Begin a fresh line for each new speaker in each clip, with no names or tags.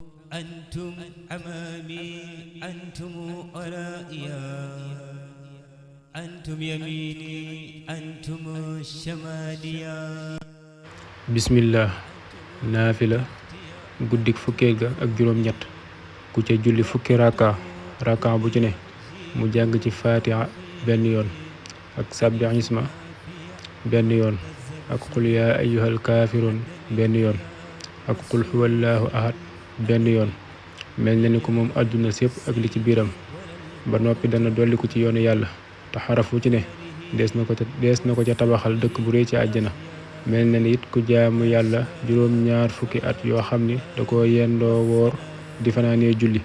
أنتم أمامي أنتم ورائيا أنتم يميني أنتم شماليا
bismillah naafila guddik fukkeel ga ak juróom ñett ku ca julli fukki raka bu ci ne mu jàng ci fatiha benn yoon ak sabbi isma benn yoon ak qul yaa ayyuhal kaafiruun benn yoon ak qul huwallaahu ahad benn yoon mel na ni ko moom àdduna sépp ak li ci biiram ba noppi dana dolliku ci yoonu yàlla te xaraf wu ci ne dees na ko ca tabaxal dëkk bu rëy ci àjjana mel na ni it ku jaamu yàlla juróom ñaar fukki at yoo xam ni da ko yendoo woor di fanaanee julli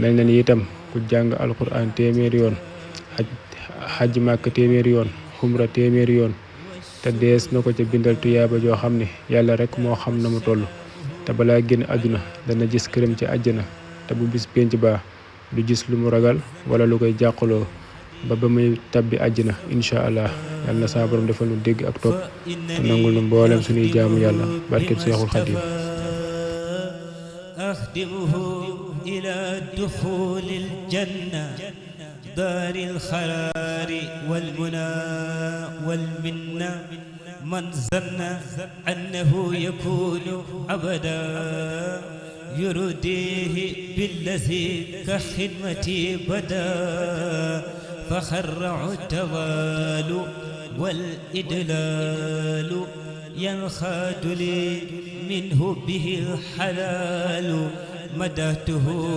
mel na ni itam ku jàng alquran téeméeri yoon xaj màkk téeméeri yoon xumra téeméeri yoon te dees na ko ca bindal tuyaaba joo xam ni yàlla rek moo xam na mu toll te balaa génn àdduna dana gis këram ci àjjana te bu bis pénc baa du gis lu mu ragal wala lu koy jàqaloo ba muy tabbi àjjana incha allah yàlla na saa borom defal nu dégg ak topp te nangul nu mboolem suñuy jaamu yàlla barkeb Seexul Xadiim
أخدمه إلى دخول الجنة دار الخير والمنى والمنة من ظن أنه يكون أبدا يرديه بالذي كخدمتي بدا فخرع التوال والإدلال ينخاد لي منه به الحلال مدحته